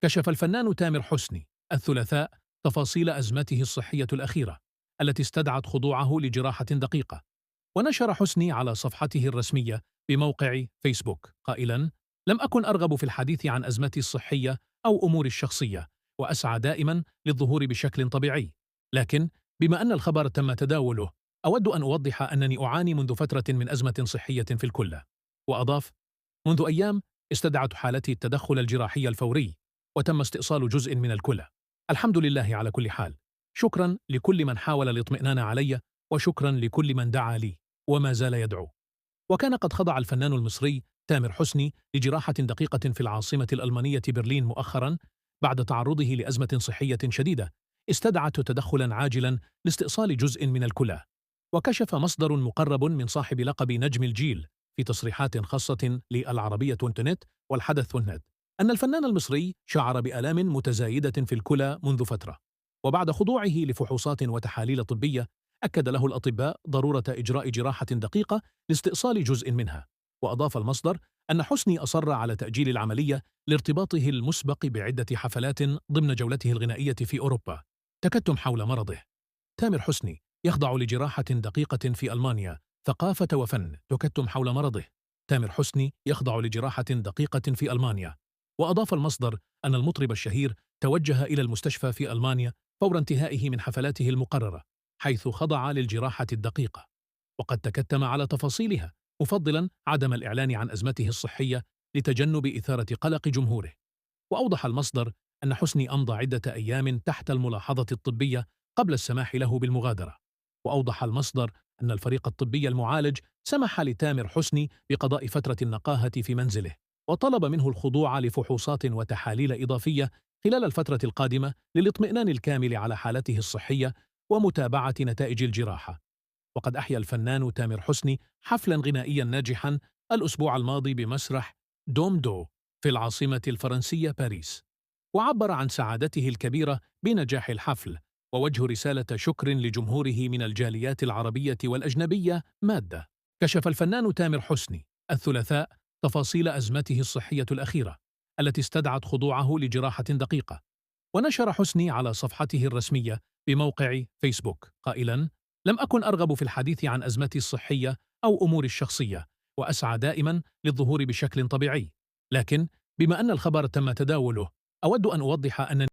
كشف الفنان تامر حسني الثلاثاء تفاصيل أزمته الصحية الأخيرة التي استدعت خضوعه لجراحة دقيقة. ونشر حسني على صفحته الرسمية بموقع فيسبوك قائلاً: لم أكن أرغب في الحديث عن أزمتي الصحية أو أموري الشخصية، وأسعى دائماً للظهور بشكل طبيعي، لكن بما أن الخبر تم تداوله أود أن أوضح أنني أعاني منذ فترة من أزمة صحية في الكلى. وأضاف: منذ أيام استدعت حالتي التدخل الجراحي الفوري، وتم استئصال جزء من الكلى. الحمد لله على كل حال. شكرا لكل من حاول الاطمئنان علي، وشكرا لكل من دعا لي وما زال يدعو. وكان قد خضع الفنان المصري تامر حسني لجراحة دقيقة في العاصمة الألمانية برلين مؤخرا بعد تعرضه لأزمة صحية شديدة استدعت تدخلا عاجلا لاستئصال جزء من الكلى. وكشف مصدر مقرب من صاحب لقب نجم الجيل في تصريحات خاصة للعربية نت والحدث نت أن الفنان المصري شعر بآلام متزايدة في الكلى منذ فترة، وبعد خضوعه لفحوصات وتحاليل طبية أكد له الأطباء ضرورة إجراء جراحة دقيقة لاستئصال جزء منها. وأضاف المصدر أن حسني أصر على تأجيل العملية لارتباطه المسبق بعدة حفلات ضمن جولته الغنائية في أوروبا. تكتم حول مرضه. تامر حسني يخضع لجراحة دقيقة في ألمانيا. ثقافة وفن. تكتم حول مرضه. تامر حسني يخضع لجراحة دقيقة في ألمانيا. وأضاف المصدر أن المطرب الشهير توجه إلى المستشفى في ألمانيا فور انتهائه من حفلاته المقررة، حيث خضع للجراحة الدقيقة، وقد تكتم على تفاصيلها، مفضلا عدم الإعلان عن أزمته الصحية لتجنب إثارة قلق جمهوره. وأوضح المصدر أن حسني أمضى عدة أيام تحت الملاحظة الطبية قبل السماح له بالمغادرة. وأوضح المصدر أن الفريق الطبي المعالج سمح لتامر حسني بقضاء فترة النقاهة في منزله، وطلب منه الخضوع لفحوصات وتحاليل إضافية خلال الفترة القادمة للاطمئنان الكامل على حالته الصحية ومتابعة نتائج الجراحة. وقد أحيا الفنان تامر حسني حفلا غنائيا ناجحا الأسبوع الماضي بمسرح دوم دو في العاصمة الفرنسية باريس، وعبر عن سعادته الكبيرة بنجاح الحفل، ووجه رسالة شكر لجمهوره من الجاليات العربية والأجنبية. مادة. كشف الفنان تامر حسني الثلاثاء تفاصيل أزمته الصحية الأخيرة التي استدعت خضوعه لجراحة دقيقة. ونشر حسني على صفحته الرسمية بموقع فيسبوك قائلا: لم أكن أرغب في الحديث عن أزمتي الصحية أو أموري الشخصية، وأسعى دائما للظهور بشكل طبيعي، لكن بما أن الخبر تم تداوله أود أن أوضح أنني